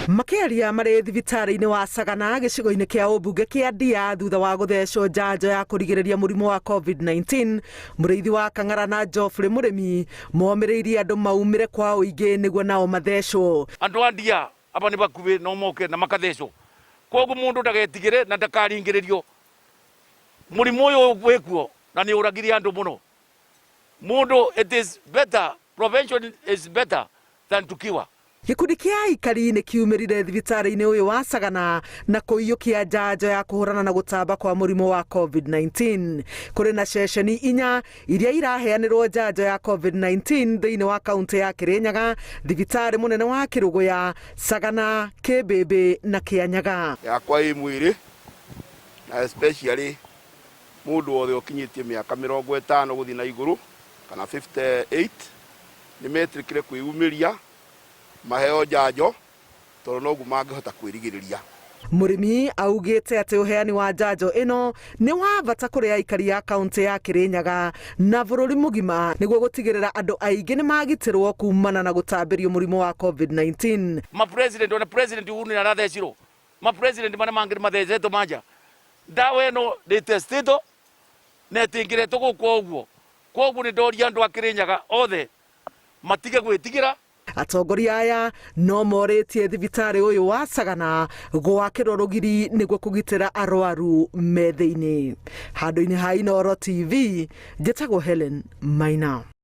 Makĩaria marĩ thibitarĩ-inĩ wa Sagana gĩcigo-inĩ kĩa ũmbunge kĩa Ndia thutha wa gũthecwo njanjo ya kũrigĩrĩria mũrimũ wa COVID-19, mũrĩithi wa Kang'ara na Geoffrey Mũrĩmi momĩrĩirie andũ maumĩre kwa ũingĩ nĩguo nao mathecwo. Andũ a Ndia aba nĩ bakuhĩ no moke na makathecwo, kwoguo mũndũ ndagetigĩre na ndakaringĩrĩrio. Mũrimũ ũyũ wĩkuo na nĩ ũragire andũ mũno. Mũndũ it is better, prevention is better than to cure. Gĩkundi kĩa aikari nĩ kiumĩrire thibitarĩ-inĩ ũyũ wa Sagana na kũiyũkia njanjo ya kũhũrana na gũtamba kwa mũrimũ wa COVID-19. Kũrĩ na ceceni inya iria iraheanĩrwo njanjo ya COVID-19 thĩinĩ wa kaunti ya Kĩrĩnyaga, thibitarĩ mũnene wa Kĩrũgũya, Sagana, Kĩmbĩmbĩ na Kĩanyaga. Yakwa ĩ mwĩrĩ na especially mũndũ wothe ũkinyĩtie mĩaka 50 gũthiĩ na igũrũ kana 58 nĩ metĩkĩre kwĩyumĩria maheo njanjo tondũ noguo mangĩhota kwĩrigĩrĩria. Mũrĩmi augĩte atĩ ũheani wa njanjo ĩno nĩ wa bata kũrĩ aikari a kaunti ya Kĩrĩnyaga na bũrũri mũgima nĩguo gũtigĩrĩra andũ aingĩ nĩ magitĩrwo kumana na gũtambĩrio mũrimũ wa COVID-19. Ma president ona president Uhuru nĩ arathecirwo, ma president marĩa mangĩ nĩ mathecetwo manja. Ndawa ĩno nĩ testĩtwo na ĩtingĩretwo gũkũ o ũguo. Kwoguo nĩ ndoria andũ a Kĩrĩnyaga othe matige gwĩtigĩra. Atongoria aya no morĩtie thibitarĩ ũyũ wa Sagana gwakĩrwo rũgiri nĩguo kũgitĩra arwaru me thĩinĩ. Handũ-inĩ ha Inooro TV, njĩtagwo Helen Maina.